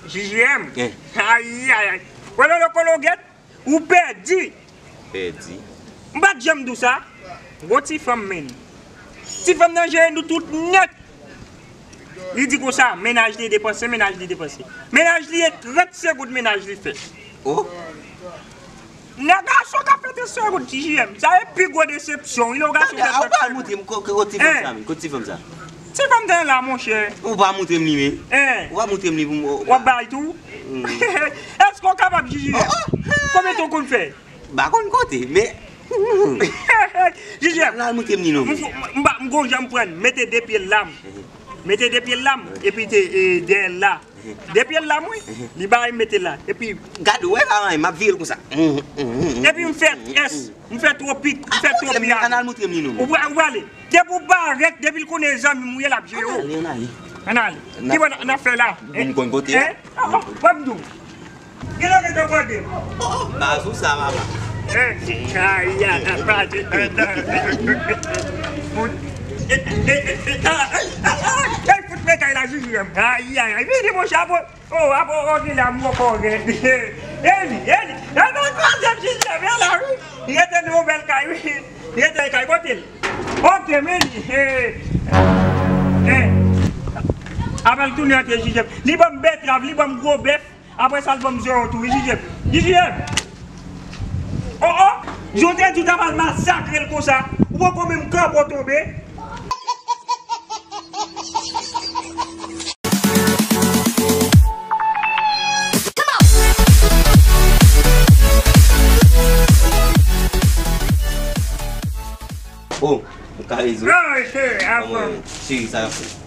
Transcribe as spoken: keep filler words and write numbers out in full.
J J M. Ayayay. Wè lòlòkologèt, ou pèdi. Pèdi. M pa t janm di w sa. Gwo ti fanm menm. Ti fanm nan jere nou tout nèt. Li di konsa, mennaj li depanse, mennaj li depanse. Mennaj li e trant segonn mennaj li fè. Oh. Nan gason k ap fè trant segonn, J J M. Sa e pi gwo desepsyon wi, lè yon gason fè trant segonn. Ou pa montre m kote ti fanm sa, men. Kote ti fanm sa? Ti fanm nan la, monchè. Ou pa montre m li, men. Ou pa montre m li pou m. W ap ba l tou? Èske w kapab, J J M? Konbyen tan w konn fè? M pa konn konte, men. J J M. Al montre m li non, men. M gon jan m pran, mete de pye l la. Mete de pye l la, epi te dèyè l la. De pye l la, mwen. Li bay, mete l la. Epi. Gad, ou wè sa, m ap vire l konsa. Epi m fè S, m fè twopik, m fè twopik. Ann al montre m li non, men. Ou prale. Depi w parèt, depi l konnen zanmi m ou ye, l ap jere w. Ann ale, ann ale. Ann ale. Ki bò n ap fè la? M konn kote. Wè m di w. Gen lè w gen tan pwande. Baz ou sa, papa. Aya, pati. Ey, fout men kay la, J J M. Ayayay, vini, monchè, apre. Oh, apre, oh, gen la, m ankò rèd. Eli, Eli. Nan, nan, twazyèm J J M, la, wi. Rete nan yon bèl kay, wi. Rete kay, kote l? Ok, men li. Apre l tounen antre J J M. Li ban m bètrav, li ban m gwo bèf. Apre sa, l ban m zewo tou, wi, J J M. J J M. Oh, oh! Jan w te di w ta pral masakre l konsa, ou poko menm kanpe w tonbe. Oh, ou ka rezon. Cheri, sa y ap fè?